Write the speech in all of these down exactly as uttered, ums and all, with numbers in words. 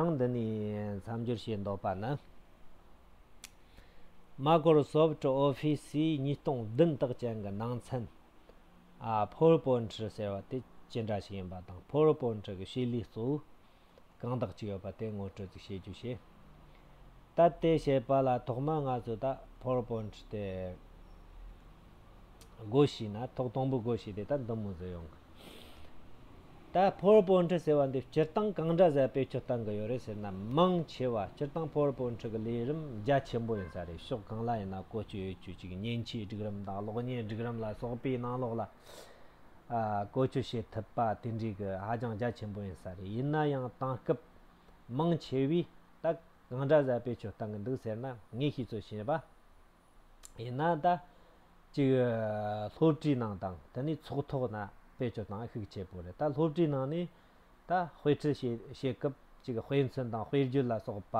ཡང་འདི་ནས་མཚམས་སྦྱོར་བྱེད་འདོད་པ་ནི། Microsoft Office ཉིས་སྟོང་བདུན་དག་ཅན་གྱི་ནང་ཚན། ཨ། PowerPoint ཟེར་བ་དེ་ཅི་འདྲ་ཞིག་ཡིན་པ་དང་། PowerPoint གི་བྱེད་ལས་གཙོ་བོ་གང་དག་ཅིག་ཡོད་པ་དེ་ངོ་སྤྲོད་ཅིག་བྱེད་རྒྱུ་བྱས། ད་དེ་བྱེད་པ་ལ་ཐོག་མར་ང་ཚོས་ད་PowerPoint དེ་སྒོ་ཕྱེ་ན། ཐོག་དང་པོ་སྒོ་ཕྱེ་དེ་ད་འདི་མོ་ཟིག་ཡོང་གི། ད་PowerPoint ཟེར་བ་འདི་སྤྱིར་བཏང་གང་འདྲ་ཟིག་བེད་སྤྱོད་གཏང་གི་ཡོད་རེད་ཟེར་ན། མང་ཆེ་བ་སྤྱིར་བཏང་PowerPoint གི་ལས་རིམ་རྒྱ་ཆེན་པོ་ཡིན་ས་རེད། ཕྱོགས་གང་ལ་ཡིན་ན་བཀོལ་སྤྱོད་ཡོད་རྒྱུ་ཅིག། མཉེན་ཆས་སྒྲིག་རིམ་དང་གློག་བརྙན་སྒྲིག་རིམ་ལ་སོགས་པའི་ནང་ལོགས་ལ། ཨ། བཀོལ་སྤྱོད་བྱེད་ཐུབ་པ་དེ་འདྲའི་གི་ཧ་ཅང་རྒྱ་ཆེན་པོ་ཡིན་ས་རེད། ཡིན་ན་ཡང་དེང་སྐབས་མང་ཆེ་བས་ད་གང་འདྲ་ཟིག་བེད་སྤྱོད་གཏང་གི་འདུག་ཟེར་ན། ངས་ཤེས་ཚོད་བྱས་པ་ཡིན་ན། ད་ཅིག་སློབ་གྲྭའི་ནང་དང་དེ་ནས་ཚོགས་ཐོག་ན་བེད་སྤྱོད་གཏང་ཤུགས་ཆེ་པོ་རེད། ད་སློབ་གྲྭའི་ནང་ནས་ད་དཔེ་ཁྲིད་བྱེད་བྱེད་སྐབས། ཅིག་དཔེ་མཚོན་དང་དཔེ་བརྗོད་ལ་སོགས་པ།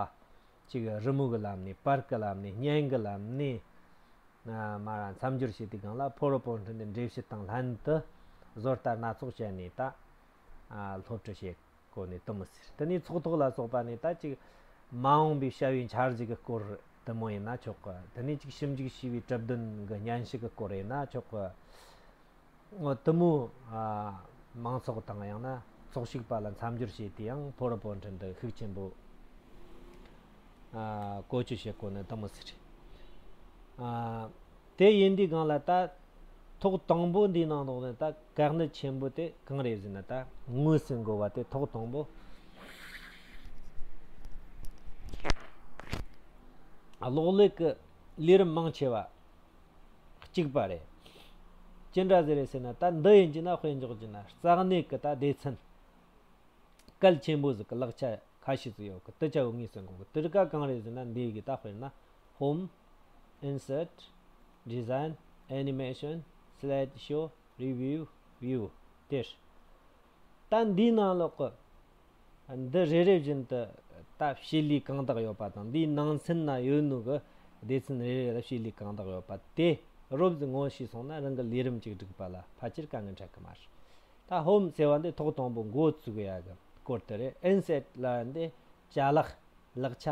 ཅིག་རི་མོ་གི་ལམ་ནས། པར་གི་ལམ་ནས། བརྙན་གི་ལམ་ནས། ཨ། མར་མཚམས་སྦྱོར་བྱེད་དུས་སྒང་ལ་PowerPoint འདི་འགྲེལ་བཤད་དང་ལྷན་དུ་བཟོ་ལྟ་སྣ་ཚོགས་སྤྱད་ནས་ད། ཨ། སློབ་ཁྲིད་བྱེད་གོ་ནས་དེ་མོ་ཟེར། དེ་ནས་ཚོགས་ཐོག་ལ་སོགས་པ་ནས་ད་ཅིག་མ་འོངས་པའི་བྱ་བའི་འཆར་གཞི་གི་སྐོར་དེ་མོ་ཡིན་ན་ཆོག་གི། དེ་ནས་ཅིག་ཞིབ་འཇུག་བྱས་པའི་གྲུབ་དོན་གི་སྙན་ཞུ་གི་སྐོར་ཡིན་ན་ཆོག་གི། འོ། དེ་མོ། ཨ། མང་ཚོགས་དང་ཡང་ན་ཚོགས་ཞུགས་པ་ལ་མཚམས་སྦྱོར་བྱེད་དུས་ཡང་PowerPoint འདི་ཤུགས་ཆེན་པོ། ཨ། བཀོལ་སྤྱོད་བྱེད་གོ་ནི་དེ་མོ་ཟིག་རེད། ཨ། དེ་ཡིན་དུས་སྒང་ལ་ད་ཐོག་དང་པོ་འདིའི་ནང་ལོགས་ནས་ད་དཀའ་གནད་ཆེན་པོ་དེ་གང་རེད་ཟེར་ན། ད་དངོས་སུ་འགོ་བ་དེ་ཐོག་དང་པོ་གློག་ཀླད་ཀྱི་ལས་རིམ་མང་ཆེ་བ་གཅིག་པ་རེད། ཅི་འདྲ་ཟིག་རེད་ཟེར་ན། ད་འདི་ཡིན་གྱི་ན། དཔེ་འཇོག་གྱི་ན་རྩ་གནད་ཀྱི་ད་སྡེ་ཚན་གལ་ཆེན་པོ་ཟིག་གི་ལག་ཆ་ཁ་ཤས་ཟིག་ཡོད་གི། དེ་ཆ་བོ་དངོས་སུ་འགོ་གི། དེ་རིགས་ཀ་གང་རེད་ཟེར་ན། འདི་གི་ད་དཔེར་ན་Home, Insert, Design, Animation, Slide Show, Review, View དེ་རེད། ད་འདིའི་ནང་ལོགས་ཀྱི་འདི་རེ་རེ་བཞིན་དུ་ད་བྱེད་ལས་གང་དག་ཡོད་པ་དང་། འདིའི་ནང་ཚན་ན་ཡོད་ནོ་གི་སྡེ་ཚན་རེ་རེ་ལ་བྱེད་ལས་གང་དག་ཡོད་པ་དེ་རོབ་ཙམ་ངོ་ཤེས་སོང་ན། རང་གི་ལས་རིམ་ཅིག་སྒྲིག་པ་ལ་ཕལ་ཆེར་དཀའ་ངལ་འཕྲད་གི་མ་རེད། ད་Home ཟེར་བ་འདི་ཐོག་དང་པོ་འགོ་བཙུགས་ཡ་གི་སྐོར་དེ་རེད། Insert ལབ་ཡ་འདི་ཅ་ལག་ལག་ཆ།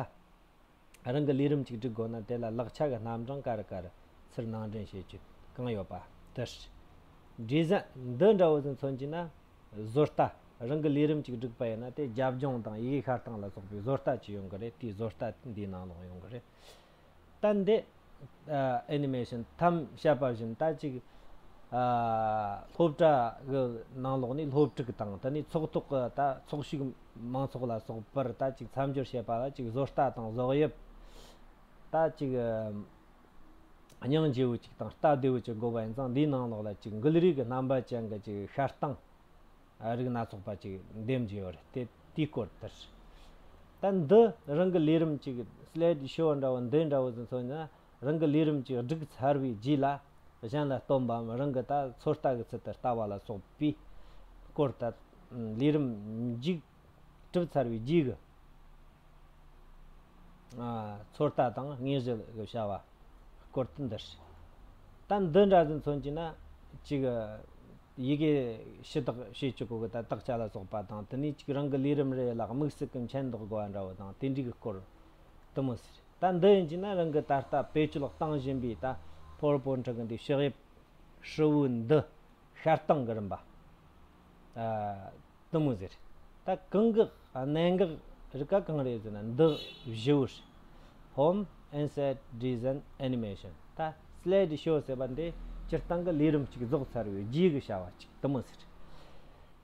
རང་གི་ལས་རིམ་ཅིག་སྒྲིག་དགོས་ན་དེ་ལ་ལག་ཆ་གི་རྣམ་གྲངས་ག་རེ་ག་རེ་ཚུར་ནང་འདྲེན་བྱེད་རྒྱུ་གང་ཡོད་པ་དེ་རེད། Design འདི་འདྲ་བོ་ཟིག་མཚོན་གྱི་ན། བཟོ་ལྟ། རང་གི་ལས་རིམ་ཅིག་སྒྲིག་པ་ཡིན་ན་དེ་རྒྱབ་ལྗོངས་དང་ཡི་གེ་ཤར་སྟངས་ལ་སོགས་པའི་བཟོ་ལྟ་ཅིག་ཡོང་གི་རེད། དེའི་བཟོ་ལྟ་འདིའི་ནང་ལོགས་ཡོང་གི་རེད། ད་འདི། ཨ། Animation ཐམ་བཤད་པ་བཞིན་ད་ཅིག་ཨ། སློབ་གྲྭ་གི་ནང་ལོགས་ནས་སློབ་ཕྲུག་དང་། དེ་ནས་ཚོགས་ཐོག་གི་ད་ཚོགས་ཞུགས་མང་ཚོགས་ལ་སོགས་པར་ད་ཅིག་མཚམས་སྦྱོར་བྱེད་པ་ལ་ཅིག་བཟོ་ལྟ་དང་བཟོ་དབྱིབས། ད་ཅིག་ཨ། སྙིང་རྗེ་བོ་ཅིག་དང་སྟབས་བདེ་བོ་ཅིག་དགོས་པ་ཡིན་ཙང་། འདིའི་ནང་ལོགས་ལ་ཅིག་འགུལ་རིས་ཀྱི་རྣམ་པ་ཅན་གྱི་ཅིག་ཤར་སྟངས། ཨ། རིགས་སྣ་ཚོགས་པ་ཅིག་འདེམས་ཀྱི་ཡོད་རེད། དེ་དེའི་སྐོར་དེ་རེད། ད་འདི་རང་གི་ལས་རིམ་ཅིག་Slide Show འདྲ་བོ་འདི་འདྲ་བོ་ཟིག་མཚོན་ན། རང་གི་ལས་རིམ་ཅིག་བསྒྲིགས་ཚར་བའི་རྗེས་ལ་གཞན་ལ་སྟོན་པའམ། རང་གི་ད་ཚོད་ལྟ་གི་ཚུལ་དུ་ལྟ་བ་ལ་སོགས་པའི་སྐོར། ད་ལས་རིམ་མཇུག་གྲུབ་ཚར་བའི་རྗེས་ཀྱི། ཨ། ཚོད་ལྟ་དང་དངོས་གཞི་གི་བྱ་བ་སྐོར་དེ་འདི་རེད། ད་འདི་འདྲ་ཟིག་མཚོན་གྱི་ན། ཅིག་ཡི་གེ་ཞུ་དག་བྱེད་ཆོག་གོ་གི་ད་དག་ཆ་ལ་སོགས་པ་དང་། དེ་ནས་ཅིག་རང་གི་ལས་རིམ་རེ་ལ་དམིགས་བསལ་གྱི་མཆན་འདོགས་དགོས་པ་འདྲ་བོ་དང་། དེ་འདྲའི་གི་སྐོར་དེ་མོ་ཟིག་རེད། ད་འདི་ཡིན་གྱི་ན་རང་གི་ད་ལྟ་བེད་སྤྱོད་གཏོང་བཞིན་པའི་ད་PowerPoint གི་འདི་བྱ་དབྱིབས་ཧྲིལ་བོ་འདི་ཤར་སྟངས་གི་རིམ་པ། ཨ། དེ་མོ་ཟིག་རེད། ད་གང་གི་གནད་འགག་རིགས་ཀ་གང་རེད་ཟེར་ན། འདི་བཞི་བོ་རེད། Home, Insert, Design, Animation། ད་Slide Show ཟེར་བ་འདི་སྤྱིར་བཏང་གི་ལས་རིམ་ཅིག་རྫོགས་ཚར་བའི་རྗེས་ཀྱི་བྱ་བ་ཅིག་དེ་མོ་ཟིག་རེད།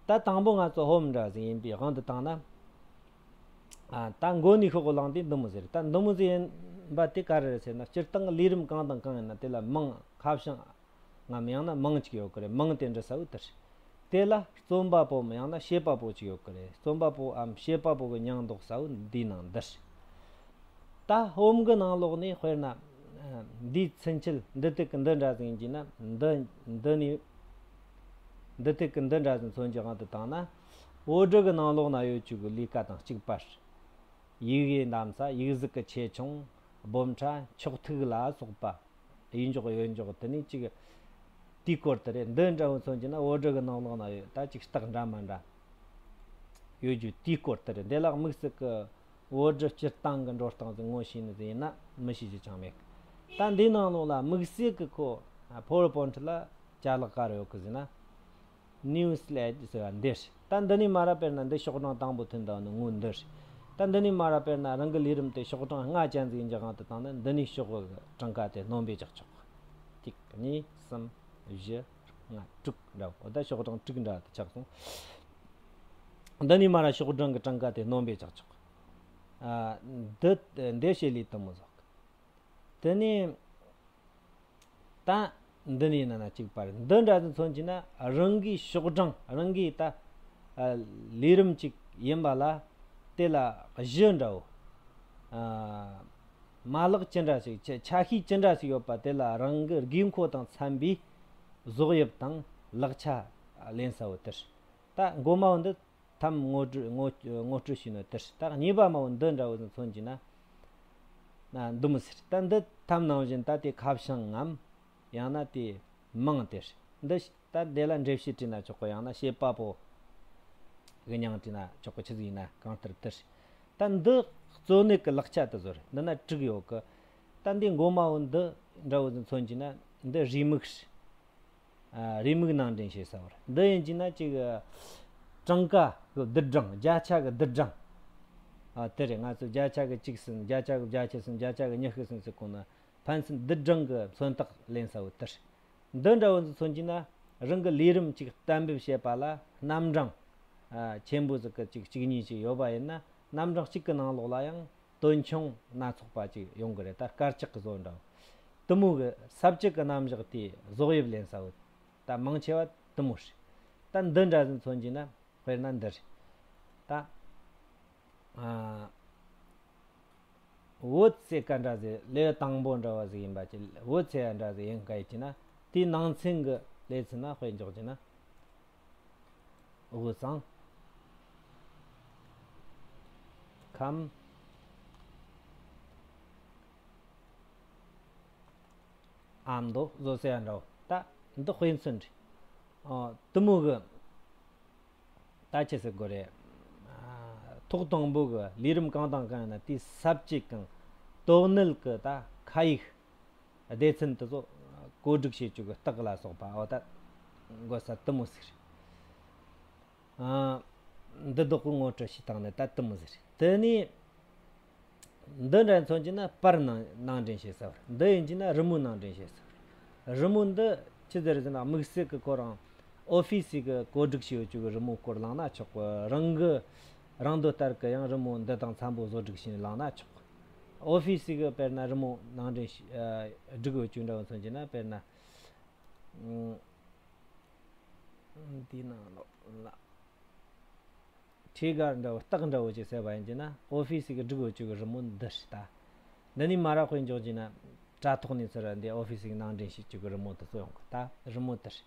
ད་དང་པོ་ང་ཚོ་Home འདྲ་ཟིག་ཡིན་པའི་དབང་དུ་བཏང་ན། ཨ། ད་མགོ་ནས་ཤོག་གུ་བླངས་ཏེ་འདི་མོ་ཟིག་རེད། ད་འདི་མོ་ཟིག་ཡིན་པ་དེ་ག་རེ་རེད་ཟེར་ན། སྤྱིར་བཏང་གི་ལས་རིམ་གང་དང་གང་ཡིན་ན་དེ་ལ་མིང་ཁ་བྱང་ངམ་ཡང་ན་མིང་གཅིག་ཡོད་གི་རེད། མིང་དེ་འབྲི་ས་བོ་དེ་རེད། དེ་ལ་རྩོམ་པ་པོའམ་ཡང་ན་བྱེད་པ་པོ་གཅིག་ཡོད་གི་རེད། རྩོམ་པ་པོའམ་བྱེད་པ་པོ་གི་མྱིང་འདོགས་ས་བོ་འདིའི་ནང་འདི་རེད། ད་Home གི་ནང་ལོགས་ནས་དཔེར་ན། འདིའི་ཚུན་ཆད་འདི་དེ་གི་འདི་འདྲ་ཟིག་ཡིན་གྱི་ན། འདི་འདི་ནས་འདི་དེ་གི་འདི་འདྲ་ཟིག་མཚོན་གྱི་དབང་དུ་བཏང་ན། བོད་སྒྲིག་གི་ནང་ལོགས་ན་ཡོད་རྒྱུ་གི་ལས་ཀ་དང་གཅིག་པ་རེད། ཡིག་ཡི་གདམ་ས། ཡིག་གཟུགས་ཀྱི་ཆེ་ཆུང་། སྦོམ་ཕྲ། འཁྱོག་ཐིག་ལ་སོགས་པ། ཡིན་འཇོག་ཡོད་འཇོག་དེ་ནས་ཅིག་དེའི་སྐོར་དེ་རེད། འདི་འདྲ་བོ་མཚོན་གྱི་ན་བོད་སྒྲིག་གི་ནང་ལོགས་ན་ཡོད་ད་ཅིག་རྟགས་འདྲ་མི་འདྲ་ཡོད་རྒྱུ་དེའི་སྐོར་དེ་རེད། འདི་ལ་དམིགས་བསལ་གྱི་ བོད་སྒྲ་སྤྱིར་བཏང་གི་འགྲོ་སྟངས་ཟིག་ངོ་ཤེས་ནི་ཟིག་ཡིན་ན་མི་ཤེས་རྒྱུ་ཅང་མེད། ད་འདིའི་ནང་ལོགས་ལ་དམིགས་བསལ་གི་ཁོ་ཕོ་ཝར་པོ་ཡིན་ཊི་ལ་ཅ་ལག་ག་རེ་ཡོད་གི་ཟེར་ན། ནིའུ་སི་ལེ་ཊི་ཟེར་བ་འདི་རེད། ད་འདི་ནས་མར་དཔེར་ན་འདི་ཤོག་གྲངས་དང་པོ་ཐོན་བཏང་ནི་ངོ་འདི་རེད། ད་འདི་ནས་མར་དཔེར་ན་རང་གི་ལས་རིམ་དེ་ཤོག་གྲངས་ལྔ་ཅན་ཟིག་ཡིན་གྱི་དབང་དུ་བཏང་ན། འདི་ནས་ཤོག་གི་གྲངས་ཀ་དེ་སྣོན་པས་རྒྱག་ཆོག་གཅིག་གཉིས་གསུམ་བཞི་ལྔ་དྲུག་འདྲ་བོ། ད་ཤོག་གྲངས་དྲུག་འདྲ་དེ་ཆགས་སོང་། འདི་ནས་མར་ཤོག་གྲངས་ཀྱི་གྲངས་ཀ་དེ་སྣོན་པས་རྒྱག་ཆོག་ཨ། འདི་འདི་བྱེད་ལས་དུ་མོ་ཟོག་དེ་ནས་ད་འདི་ནས་ཡིན་ན་གཅིག་པ་རེད། འདི་འདྲ་ཟིག་མཚོན་གྱི་ན་རང་གི་ཤོག་གྲངས་རང་གི་ད་ཨ་ལས་རིམ་གཅིག་ཡིན་པ་ལ་དེ་ལ་གཞི་འདྲ་བོ། ཨ། མ་ལག་ཅི་འདྲ་ཞིག་ཆ་ཆ་ཤས་ཅི་འདྲ་ཞིག་ཡོད་པ་དེ་ལ་རང་གི་དགོས་མཁོ་དང་འཚམ་པའི་བཟོ་དབྱིབས་དང་ལག་ཆ་ལེན་ས་བོ་དེ་རེད། ད་མགོ་མ་བོ་འདི་ཐམ་ངོ་སྤྲོད་ངོ་ངོ་སྤྲོད་བྱས་ནོ་དེ་རེད། ད་གཉིས་པ་མ་བོ་འདི་འདྲ་བོ་ཟིག་མཚོན་གྱི་ན་ན་འདི་མོ་ཟེར། ད་འདི་ཐམ་ནང་བཞིན་ད་དེ་ཁ་བྱང་ངམ་ཡང་ན་དེ་མིང་དེ་རེད། འདི་ད་དེ་ལ་འགྲེལ་བཤད་བྲིས་ན་ཆོག་གི། ཡང་ན་བྱེད་པ་པོ་གི་མྱིང་བྲིས་ན་ཆོག་གི། ཆི་ཟིག་ཡིན་ན་གང་ལྟར་དེ་རེད། ད་འདི་གཙོ་གནད་ཀྱི་ལག་ཆ་དེ་ཚོ་རེད། འདི་ན་དྲུག་ཡོད་གི། ད་འདི་མགོ་མ་བོ་འདི་འདྲ་བོ་ཟིག་མཚོན་གྱི་ན་འདི་རེའུ་མིག་རེད། ཨ། རེའུ་མིག་ནང་འདྲེན་བྱེད་ས་བོ་རེད། འདི་ཡིན་གྱི་ན་ཅིག་གྲངས་ཀ་གི་བསྡུར་གྲངས། བརྒྱ་ཆ་གི་བསྡུར་གྲངས། ཨ། དེ་རེད། ང་ཚོ་བརྒྱ་ཆ་གི་གཅིག་ཟིན། བརྒྱ་ཆ་གི་བརྒྱད་ཅུ་ཟིན། བརྒྱ་ཆ་གི་ཉི་ཤུ་ཟིན་ཟེར་གོ་ནོ། ཕན་ཚུན་བསྡུར་གྲངས་ཀྱི་མཚོན་རྟགས་ལེན་ས་བོ་དེ་རེད། འདི་འདྲ་བོ་ཟིག་མཚོན་གྱི་ན་རང་གི་ལས་རིམ་གཅིག་གཏན་འབེབས་བྱེད་པ་ལ་རྣམ་གྲངས་ཨ་ཆེན་པོ་ཟིག་གི་གཅིག་གཅིག་གཉིས་ཅིག་ཡོད་པ་ཡིན་ན། རྣམ་གྲངས་གཅིག་གི་ནང་ལོགས་ལ་ཡང་དོན་ཆུང་སྣ་ཚོགས་པ་ཅིག་ཡོང་གི་རེད། ད་དཀར་ཆག་གི་བཟོ་འདྲ་བོ་དེ་མོ་གི་ས་བཅད་ཀྱི་རྣམ་གཞག་དེ་བཟོ་དབྱིབས་ལེན་ས་བོ་ད་མང་ཆེ་བ་དེ་མོ་རེད། ད་འདི་འདྲ་ཟིག་མཚོན་གྱི་ན་དཔེར་ན་འདི་རེད། ད་ཨ་བོད་ཟེར་ག་འདྲ་ཟིག་ལེའུ་དང་པོ་འདྲ་བ་ཟིག་ཡིན་པ་ཅིག་བོད་ཟེར་ཡ་འདྲ་ཟིག་ཡིན་ག་ཡིན་གྱི་ན། དེའི་ནང་ཚན་གྱི་ལེའུ་ཚུལ་ན་དཔེ་འཇོག་གྱི་ན། དབུས་གཙང་། ཁམས། ཨ་མདོ་བཟོ་ཟེར་ཡ་འདྲ་བོ། ད་འདི་དཔེ་མཚོན་རེད། ཨོ། དེ་མོ་གི་ད་ཆི་ཟེར་དགོས་རེད། ཨ། ཐོག་དང་པོ་གི་ལས་རིམ་གང་དང་གང་ཡིན་ན་དེའི་ས་བཅད་གང་། དོན་གནད་གི་ད་ཁ་ཡིག་སྡེ་ཚན་དེ་ཚོ་བཀོད་སྒྲིག་བྱེད་རྒྱུ་གི་རྟགས་ལ་སོགས་པ། འོ། ད་འགོད་ས་དེ་མོ་ཟིག་རེད། ཨ། འདི་དག་གི་ངོ་སྤྲོད་བྱས་བཏང་ནས་ད་དེ་མོ་ཟིག་རེད། དེ་ནས་འདི་འདྲ་མཚོན་གྱི་ན་པར་ནང་ནང་འདྲེན་བྱེད་ས་བོ་རེད། འདི་ཡིན་གྱི་ན་རི་མོ་ནང་འདྲེན་བྱེད་ས་བོ་རེད། རི་མོ་འདི་ཆི་ཟེར་ཟེར་ན་དམིགས་བསལ་གྱི་ཁོ་རང་ཨོ་ཕི་སི་གི་བཀོད་སྒྲིག་བྱས་ཡོད་རྒྱུ་གི་རི་མོ་སྐོར་བླངས་ན་ཆོག་གི། རང་གི་རང་འདོད་ལྟར་གྱི་ཡང་རི་མོ་འདི་དང་འཚམ་པོ་བཟོ་སྒྲིག་བྱས་ནས་བླངས་ན་ཆོག་གི། ཨོ་ཕི་སི་གི་དཔེར་ན་རི་མོ་ནང་འདྲེན་བྱས་ཨ་བསྒྲིགས་ཡོད་རྒྱུ་འདྲ་བོ་མཚོན་གྱི་ན། དཔེར་ན་ཨ་འདི་ནང་ལོགས་ལ། ཁྲི་གར་འདྲ་བོ་སྟག་འདྲ་བོ་ཅིག་ཟེར་བ་ཡིན་གྱི་ན་ཨོ་ཕི་སི་གི་སྒྲིག་ཡོད་རྒྱུ་གི་རི་མོ་འདི་རེད་ད། འདི་ནས་མར་དཔེ་འཇོག་གྱི་ན་དྲ་ཐོག་ནས་ཚུར་འདི་ཨོ་ཕི་སི་གི་ནང་འདྲེན་བྱེད་རྒྱུ་གི་རི་མོ་དེ་ཚོ་ཡོང་གི། ད་རི་མོ་དེ་རེད།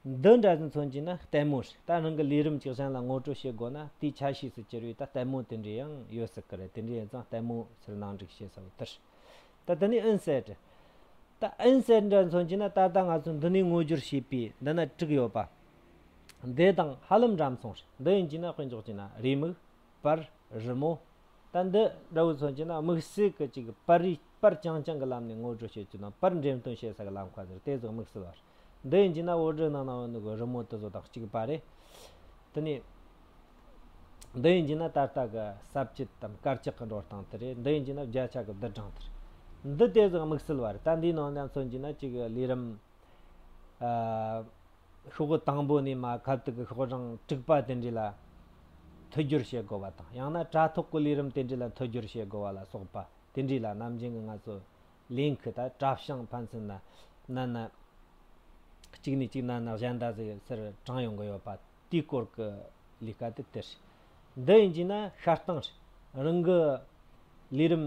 འདི་འདྲ་ཟིག་མཚོན་གྱི་ན་ལྟད་མོ་རེད། ད་རང་གི་ལས་རིམ་གཅིག་གཞན་ལ་ངོ་སྤྲོད་བྱེད་དགོས་ན་དེའི་ཆ་ཤས་སུ་གྱུར་བའི་ད་ལྟད་མོ་དེ་འདྲ་ཡང་ཡོད་སྲིད་གི་རེད། དེ་འདྲ་ཡིན་ཙང་ལྟད་མོ་ཚུར་ནང་འདྲེན་བྱེད་ས་བོ་དེ་རེད། ད་དེ་ནས་ཨིན་སེ་ཊི། ད་ཨིན་སེ་ཊི་འདྲ་མཚོན་གྱི་ན་ད་ལྟ་ང་ཚོ་འདི་ནས་ངོ་སྦྱོར་བྱས་པའི་འདི་ན་དྲུག་ཡོད་པ། འདི་དང་ཧ་ལམ་འདྲ་མཚུངས་རེད། འདི་ཡིན་གྱི་ན་དཔེ་འཇོག་གྱི་ན་རེའུ་མིག་པར། རི་མོ། ད་འདི་འདྲ་བོ་མཚོན་གྱི་ན་དམིགས་བསལ་གྱི་ཅིག་པར་རིས་པར་རྐྱང་རྐྱང་གི་ལམ་ནས་ངོ་སྤྲོད་བྱེད་རྒྱུ་དང་པར་འགྲེམས་སྟོན་བྱེད་ས་གི་ལམ་ཁ་ཟེར་དེ་ཚོ་དམིགས་བསལ་བ་རེད། འདི་ཡིན་གྱི་ན་བོད་སྒྲ་ནང་ན་ཡོད་ནི་གི་རི་མོ་དེ་ཚོ་དང་གཅིག་པ་རེད། དེ་ནས་འདི་ཡིན་གྱི་ན་ད་ལྟ་གི་ས་བཅད་དམ་དཀར་ཆག་གི་འགྲོ་སྟངས་དེ་རེད། འདི་ཡིན་གྱི་ན་བརྒྱ་ཆ་གི་བསྡུར་གྲངས་དེ་རེད། འདི་དེ་ཚོ་དམིགས་བསལ་བ་རེད། ད་འདིའི་ནང་ན་མཚོན་གྱི་ན་ཅིག་ལས་རིམ། ཨ། ཤོག་གུ་དང་པོ་ནས་མར་ཁ་ཐུག་གི་ཤོག་གྲངས་དྲུག་པ་དེ་འདྲ་ལ་མཐུད་སྦྱོར་བྱེད་དགོས་པ་དང་། ཡང་ན་དྲ་ཐོག་གི་ལས་རིམ་དེ་འདྲ་ལ་མཐུད་སྦྱོར་བྱེད་དགོས་པ་ལ་སོགས་པ་དེ་འདྲ་ལ་ནམ་རྒྱུན་གྱི་ང་ཚོ་ལིང་ཁི་ད་དྲ་བྱང་ཕན་ཚུན་ན་ན་ན་གཅིག་ནས་གཅིག་ན་ན་གཞན་དག་ཟིག་ཟེར་དྲངས་ཡོང་གི་ཡོད་པ་དེའི་སྐོར་གྱི་ལས་ཀ་དེ་དེ་རེད། འདི་ཡིན་གྱི་ན་ཤ་སྟག་རེད། རང་གི་ལས་རིམ་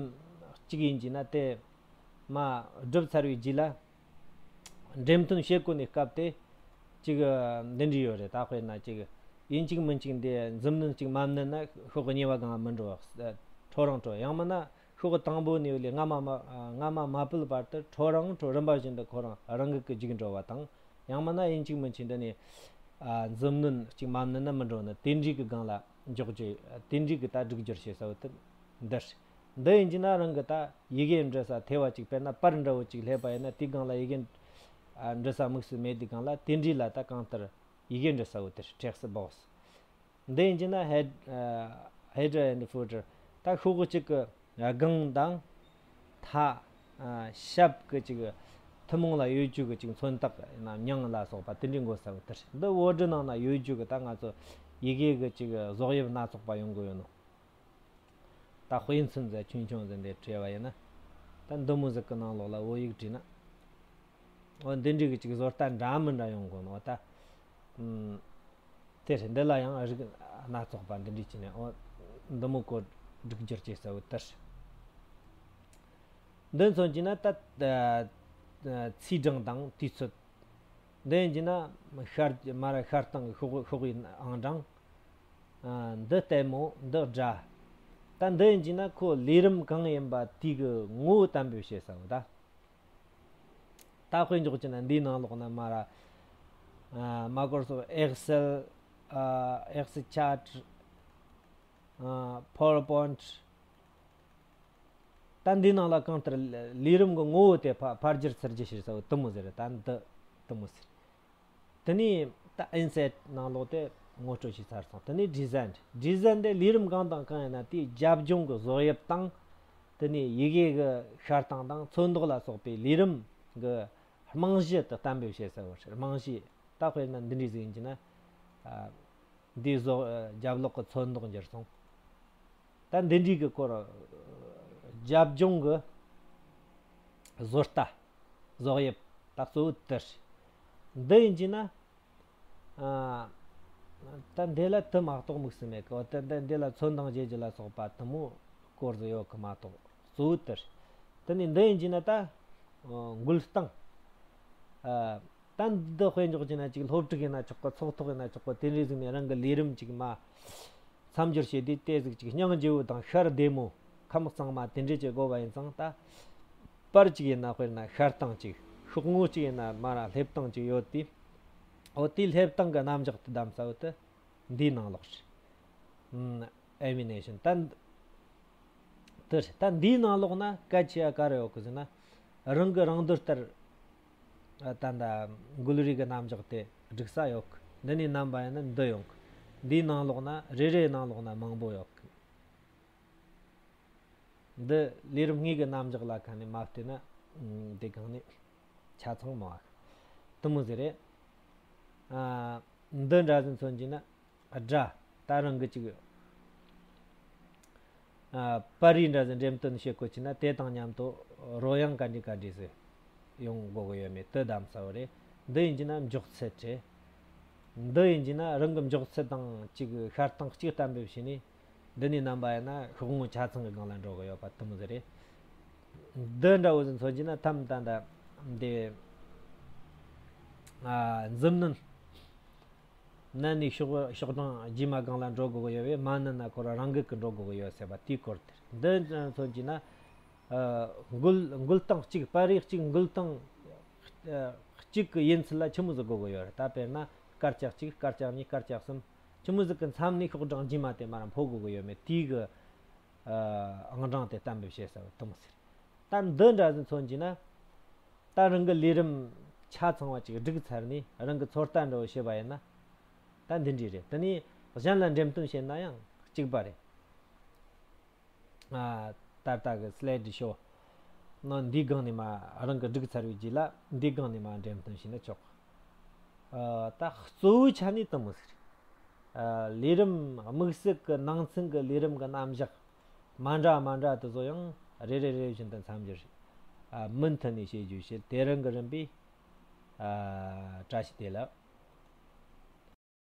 གཅིག་ཡིན་གྱི་ན་དེ་མར་བསྒྲུབས་ཚར་བའི་རྗེས་ལ། འགྲེམས་སྟོན་བྱེད་དགོས་ནི་སྐབས་དེ་ཅིག་འདི་འདྲ་ཡོད་རེད། ད་དཔེར་ན་ཅིག་ཡིན་གཅིག་མིན་གཅིག་འདི་མཛུབ་གནོན་གཅིག་མ་བསྣུན་ན་ཤོག་གཉིས་པ་སྒང་མི་འགྲོ། ཁྲོ་རང་ཁྲོ། ཡང་མིན་ན་ཤོག་དང་པོ་ནས་ལས་སྔ་མ་མ་སྔ་མ་མ་ཕུད་བར་དུ་ཁྲོ་རང་ཁྲོ། རིམ་པ་བཞིན་དུ་ཁོ་རང་རང་གི་གི་རྒྱུགས་འགྲོ་བ་དང་། ཡང་མིན་ན་ཡིན་གཅིག་མིན་གཅིག་འདི་ནས་མཛུབ་གནོན་གཅིག་མ་བསྣུན་ན་མི་འགྲོ་ནི་དེ་འདྲའི་གི་སྒང་ལ་འཇོག་རྒྱུ། དེ་འདྲའི་གི་ད་སྒྲིག་སྦྱོར་བྱེད་ས་བོ་དེ་ འདི་རེད། འདི་ཡིན་གྱི་ན་རང་གི་ད་ཡི་གེ་འབྲི་ས་ཐེ་བ་ཅིག་དཔེར་ན་པར་འདྲ་བོ་ཅིག་སླེབས་པ་ཡིན་ན། དེའི་སྒང་ལ་ཡི་གེ་ཨ་འབྲི་ས་དམིགས་སུ་མེད་དུས་སྒང་ལ་དེ་འདྲའི་ལ་ད་གང་ལྟར་ཡི་གེ་འབྲི་ས་བོ་དེར་གྲས་སུ་འབོགས། འདི་ཡིན་གྱི་ན་head ཨ་header and footer ད་ཤོག་གུ་གཅིག་གི་སྒང་དང་མཐའ་ཨ་ཞབས་ཀྱི་ཅིག་ཐུན་མོང་ལ་ཡོད་རྒྱུ་གི་ཅིག་མཚོན་རྟགས་ཡིན་ན་མྱིང་ལ་སོགས་པ་དེ་འདྲའི་འགོད་ས་བོ་དེར། འདི་Word ནང་ན་ཡོད་རྒྱུ་གི་ད་ང་ཚོ་ཡི་གེ་གི་ཅིག་བཟོ་དབྱིབས་སྣ་ཚོགས་པ་ཡོང་གི་ཡོད་ནོ། ད་དཔེ་མཚོན་ཟེར་ཆུང་ཆུང་ཟེར་འདི་བྲིས་པ་ཡིན་ན། ད་འདི་མོ་ཟིག་གི་ནང་ལོགས་ལ་བོད་ཡིག་བྲིས་ན། འོ་འདི་འདྲའི་གི་ཅིག་བཟོ་ལྟ་འདྲ་མི་འདྲ་ཡོང་གོ་ནོ་ད། ཨུམ། དེ་རེད། འདི་ལ་ཡང་རིགས་སྣ་ཚོགས་པ་འདི་འདྲའི་བྱས་ནས། འོ་འདི་མོ་གོ་སྒྲིག་སྦྱོར་བྱེད་ས་བོ་དེར། འདི་མཚོན་གྱི་ན་ད་ཚིག་གྲངས་དང་དུས་ཚོད། འདི་ཡིན་གྱི་ན་ཤར་མར་ཤར་སྟེང་གི་ཤོག་ཤོག་གི་ཨང་གྲངས། ཨ་འདི་ལྟད་མོ། འདི་སྒྲ། ད་འདི་ཡིན་གྱི་ན་ཁོ་ལས་རིམ་གང་ཡིན་པ་དེའི་གི་ངོ་བོ་གཏན་འབེབས་བྱེད་ས་བོ་ད། ད་དཔེ་འཇོག་གྱི་ན་འདིའི་ནང་ལོགས་ན་མར་ཨ་Microsoft Excel ཨ་Excel chart ཨ་PowerPoint ད་འདིའི་ནང་ལ་གང་ལྟར་ལས་རིམ་གྱི་ངོ་བོ་དེ་ཕ་ཕར་བསྒྱུར་ཚུར་བསྒྱུར་བྱེད་ས་བོ་དེ་མོ་ཟེར། ད་འདི་དེ་མོ་ཟེར། དེ་ནས་ད་Insert ནང་ལོགས་དེ་ངོ་སྤྲོད་བྱས་ཚར་སོང་། དེ་ནས་Design། Design དེ་ལས་རིམ་གང་དང་གང་ཡིན་ན་དེའི་རྒྱབ་ལྗོངས་ཀྱི་བཟོ་དབྱིབས་དང་། དེ་ནས་ཡི་གེ་གི་ཤར་སྟངས་དང་ཚོན་མདོག་ལ་སོགས་པའི་ལས་རིམ་གྱི་རྨང་གཞི་དེ་གཏན་འབེབས་བྱེད་ས་བོ་རེད། རྨང་གཞི། ད་དཔེར་ན་འདི་འདྲའི་ཟིག་ཡིན་གྱི་ན། ཨ། འདིའི་བཟོ་རྒྱབ་ལོགས་ཀྱི་ཚོན་མདོག་འགྱུར་སོང་། ད་འདི་འདྲའི་གི་སྐོར་རྒྱབ་ལྗོངས་ཀྱི་བཟོ་ལྟ་བཟོ་དབྱིབས་ད་གཙོ་བོ་དེ་རེད། འདི་ཡིན་གྱི་ན། ཨ། ད་འདི་ལ་དེ་མ་གཏོགས་དམིགས་སུ་མེད་གི། འོ་ད་འདི་འདི་ལ་ཚོན་དང་བརྗེ་རྒྱུ་ལ་སོགས་པ་དེ་མོ་སྐོར་ཟིག་ཡོད་གི་མ་གཏོགས་གཙོ་བོ་དེ་རེད། དེ་ནས་འདི་ཡིན་གྱི་ན་ད་འགུལ་སྟངས། ཨ། ད་འདི་དཔེ་འཇོག་བྱས་ན་ཅིག་སློབ་ཕྲུག་ཡིན་ན་ཆོག་གི། ཚོགས་ཐོག་ཡིན་ན་ཆོག་གི། དེ་འདྲའི་ཟིག་ནས་རང་གི་ལས་རིམ་ཅིག་མ་མཚམས་སྦྱོར་བྱས་དུས་དེ་ཟིག་ཅིག་སྙིང་རྗེ་བོ་དང་ཤར་བདེ་མོ། ཁམས་གཙང་མ་དེ་འདྲའི་ཅིག་དགོས་པ་ཡིན་ཙང་། ད་པར་ཅིག་ཡིན་ན་དཔེར་ན་ཤར་སྟངས་ཅིག་ཤོག་ངོས་ཅིག་ཡིན་ན་མར་སླེབས་སྟངས་ཅིག་ཡོད་དུས། འོ་དེའི་སླེབས་སྟངས་ཀྱི་རྣམ་གཞག་དེ་གདམ་ས་བོ་དེ་འདིའི་ནང་ལོགས་རེད། ཨ་ནི་མེ་ཤན་ད། དེ་རེད། ད་འདིའི་ནང་ལོགས་ན་གལ་ཆེ་བ་ག་རེ་ཡོད་གི་ཟེར་ན། རང་གི་རང་འདོད་ལྟར་ད་ད་འགུལ་རིས་ཀྱི་རྣམ་གཞག་དེ་སྒྲིག་ས་ཡོད་གི། འདི་ནས་རྣམ་པ་ཡིན་ན་འདི་ཡོང་གི། འདིའི་ནང་ལོགས་ན་རེ་རེའི་ནང་ལོགས་ན་མང་པོ་ཡོད་གི། འདི་ལས་རིམ་དངོས་ཀྱི་རྣམ་གཞག་ལ་ཁ་ནས་མ་བལྟས་ན་འདི་གང་ནས་ཆ་ཚང་མ་བ་གི། དེ་མོ་ཟིག་རེད། ཨ། འདི་འདྲ་ཟིག་མཚོན་གྱི་ན། སྒྲ། ད་རང་གི་ཅིག་ཨ། པར་རིས་འདྲ་ཟིག་འགྲེམས་སྟོན་བྱེད་དགོས་ཀྱི་ན། དེ་དང་མཉམ་དུ་རོལ་དབྱངས་ག་འདྲ་ག་འདྲ་ཟིག་ཡོང་དགོས་ཀྱི་ཡོད་མེད་དེ་གདམ་ས་བོ་རེད། འདི་ཡིན་གྱི་ན་མགྱོགས་ཚད་རེད། འདི་ཡིན་གྱི་ན་རང་གི་མགྱོགས་ཚད་དང་ཅིག་ཤར་སྟངས་གཅིག་གཏན་འབེབས་བྱས་ནས། འདི་ནས་རྣམ་པ་ཡིན་ན་ཤོག་ངོས་ཆ་ཚང་གི་སྒང་ལ་འགྲོ་གི་ཡོད་པ་དེ་མོ་ཟིག་རེད། འདི་འདྲ་བོ་ཟིག་མཚོན་གྱི་ན་ཐམ་ད་ད་འདི་ཨ། མཛུབ་གནོན་མནན་ནས་ཤོག་ཤོག་གྲངས་རྗེས་མ་སྒང་ལ་འགྲོ་དགོས་ཀྱི་ཡོད་པས། མ་མནན་ན་ཁོ་རང་རང་འགུལ་གྱིས་འགྲོ་དགོས་ཀྱི་ཡོད་ཟེར་བ་དེའི་སྐོར་དེ་རེད། འདི་མཚོན་གྱི་ན། ཨ། འགུལ་འགུལ་སྟངས་གཅིག་པར་རིས་གཅིག་འགུལ་སྟངས་ཨ། གཅིག་གི་ཡིན་ཚུལ་ལ་ཆི་མོ་ཟིག་དགོས་ཀྱི་ཡོད་རེད། ད་དཔེར་ན་དཀར་ཆག་གཅིག་དཀར་ཆག་གཉིས་དཀར་ཆག་གསུམ། ཆི་མོ་ཟིག་གི་མཚམས་ནས་ཤོག་གྲངས་རྗེས་མ་དེ་མར་འཕོ་དགོས་ཀྱི་ཡོད་མེད་དེའི་གི་ཨ། ཨང་གྲངས་དེ་གཏན་འབེབས་བྱེད་ས་བོ་དེ་མོ་ཟིག་རེད། ད་འདི་འདྲ་ཟིག་མཚོན་གྱི་ན། ད་རང་གི་ལས་རིམ་ཆ་ཚང་བ་ཅིག་བསྒྲིགས་ཚར་ནས་རང་གི་ཚོད་ལྟ་འདྲ་བོ་བྱས་པ་ཡིན་ན། ད་འདི་འདྲ་རེད། དེ་ནས་གཞན་ལ་འགྲེམས་སྟོན་བྱས་ན་ཡང་གཅིག་པ་རེད། ཨ། ད་ལྟ་གི་སི་ལའི་ཌི་ཤོ་ནང་འདིའི་སྒང་ནས་མར་རང་གིས་བསྒྲིགས་ཚར་བའི་རྗེས་ལ་འདིའི་སྒང་ནས་མར་འགྲེམས་སྟོན་བྱས་ན་ཆོག་ཨ། ད་གཙོ་བོའི་ཆ་ནས་དེ་མོ་ཟིག་རེད། ཨ། ལས་རིམ་དམིགས་བསལ་གྱི་ནང་ཚན་གྱི་ལས་རིམ་གྱི་རྣམ་གཞག་མ་འདྲ་མ་འདྲ་དེ་ཚོ་ཡང་རེ་རེ་རེ་བཞིན་དུ་མཚམས་སྦྱོར་བྱེད། ཨ། མུ་མཐུད་ནས་བྱེད་རྒྱུ་བྱེད། དེ་རིང་གི་རིམ་པས། ཨ། བཀྲ་ཤིས་བདེ་ལེགས།